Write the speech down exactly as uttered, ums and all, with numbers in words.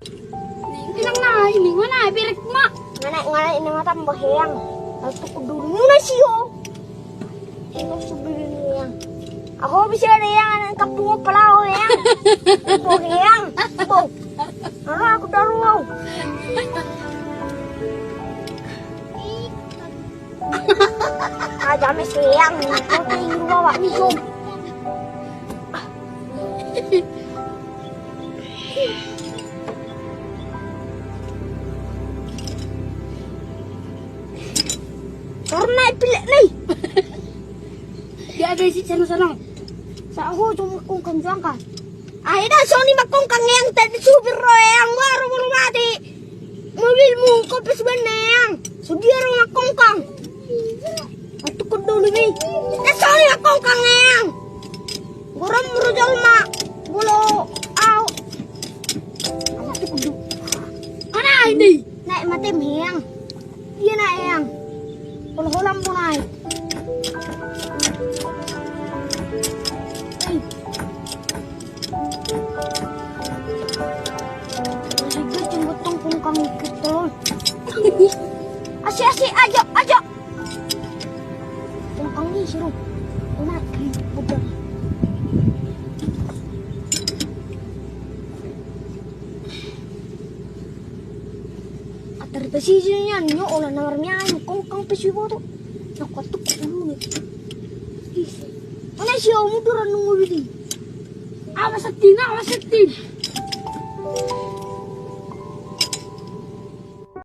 Inang na, ini mana berek ma? Ngana, ngana ini mata mbah Eyang. Lalu tukun dulu muna sio. Ini sudah ini Eyang. Aku bisa ada yang anak kampung apa lau Eyang. Bo Eyang. Bo. Mana aku taruh. Aja mes Eyang. Kau tinggi bawa nih som. Torna ipilek nai. Dia ada isi sana sana. Saho cuma kongkang jangka. Aida soni makongkang yang tadi supir ro yang baru baru mati. Mobilmu kau pes benne yang. Sudia ro makongkang. Atukun dulu ni. Ita soni makongkang yang. Goram ro jolma. Bolo au. Atukun dulu. Mana ini? Naik mate meang. Dia naik yang. Hola-hola mau naik. Masih gue jembut tong kongkang ikut tol. Asik asik aja aja. Kongkang ni seru. Enak. Udah. Atar pesisi nian nyo olah nawar mian kongkang pesi boto. Nak kotuk dulu ni. Mana si omu turan nunggu bidi. Awas setin, awas setin.